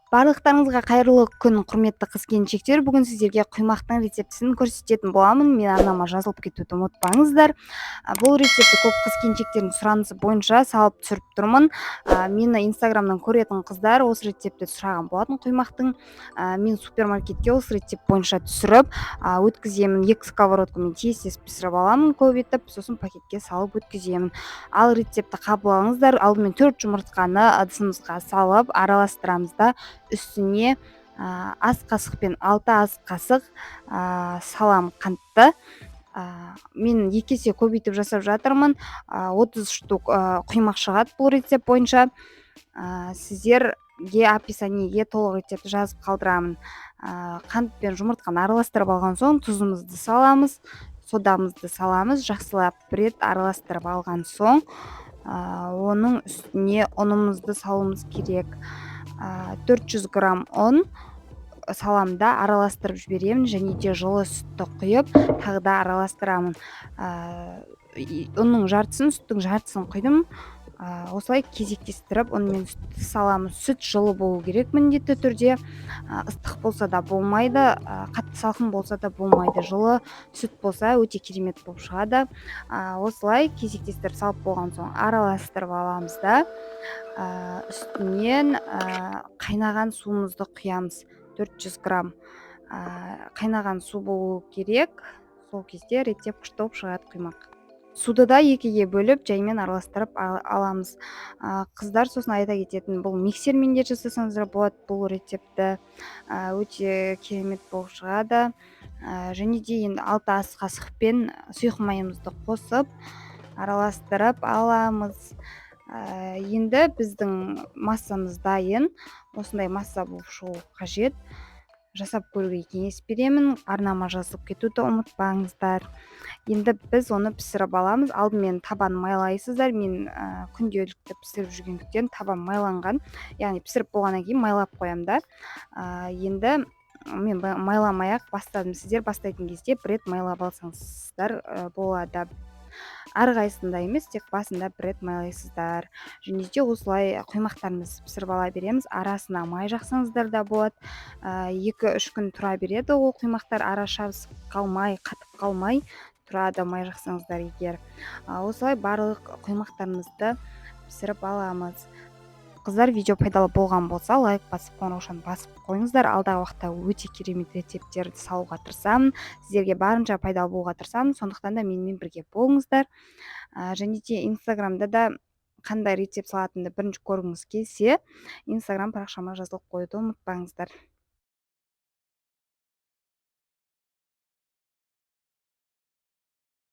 Барлықтарыңызға қайырлы күн, құрметті қыз-келіншектер! Бүгін сіздерге құймақтың рецептісін көрсететін боламын. Мен арнама жазылып кетуді ұмытпаңыздар. Бұл рецептті көп қыз-келіншектердің сұранысы бойынша салып түсіріп тұрмын. Мені Инстаграмнан көретін қыздар осы рецептті сұраған болатын құймақтың. Мен супермаркетке осы рецепт бойынша түсіріп өткіземін. Екі сковородкамен тез-тез пісіріп аламын көп етіп, сосын пакетке салып өткіземін. Ал рецептті қабыл алыңыздар. Алдымен 4 жұмыртқаны ыдысымызға салып араластырамыз да, үстіне ас қасықпен 6 ас қасық салам қантты. Мен 2 есе көбейтіп жасап жатырмын. 30 штук құймақ шығады бұл рецепт бойынша. Сіздерге описаниеге толық рецептті жазып қалдырамын. Қант пен жұмыртқаны араластырып алған соң, тұзымызды саламыз, содамызды саламыз. Жақсылап бір рет араластырып алған соң, оның үстіне ұнымызды салуымыз керек. 400 грамм ұн саламын да, араластырып жіберемін және де жылы сүтті құйып, тағы да араластырамын. Ұнның жартысын, сүттің жартысын құйдым. Осылай кезектестіріп ұн мен сүтті саламыз. Сүт жылы болу керек міндетті түрде. Ыстық болса да болмайды, қатты салқын болса да болмайды. Жылы сүт болса, өте керемет болып шығады. Осылай кезектестіріп салып болған соң, араластырып аламыз да, үстінен қайнаған суымызды құямыз. 400 грамм қайнаған су болу керек. Сол кезде рецепт күшті болып шығады құймақ. Суды да екіге бөліп, жаймен араластырып аламыз. Қыздар, сосын айта кететін, бұл миксермен де жасасаңыздар болады бұл рецептті. Өте керемет болып шығады. Және де енді 6 ас қасықпен сұйық майымызды қосып, араластырып аламыз. Енді біздің массамыз дайын. Осындай масса болып шығу қажет. Жасап көруге кеңес беремін. Арнама жазылып кетуді ұмытпаңыздар. Енді біз оны пісіріп аламыз. Алдымен табаны майлайсыздар. Мен күнделікті пісіріп жүргендіктен, табам майланған, яғни пісіріп болғаннан кейін майлап қоямын да. Енді мен майламай ақ бастадым. Сіздер бастайтын кезде бір рет майлап алсаңыздар болады. Әрқайсысында емес, тек басында бір рет майлайсыздар. Және де осылай құймақтарымызды пісіріп ала береміз. Арасына май жақсаңыздар да болады. 2-3 күн тұра береді ол құймақтар, ара жабысып қалмай, қатып қалмай тұрады май жақсаңыздар егер. Осылай барлық құймақтарымызды пісіріп аламыз. Қыздар, видео пайдалы болған болса, лайк басып, қоңыраушаны басып қойыңыздар. Алдағы уақытта өте керемет рецепттерді салуға тырысамын, сіздерге барынша пайдалы болуға тырысамын. Сондықтан да менімен бірге болыңыздар. Және де Инстаграмда да қандай рецепт салатынымды бірінші көргіңіз келсе, Инстаграм парақшама жазылып қоюды ұмытпаңыздар.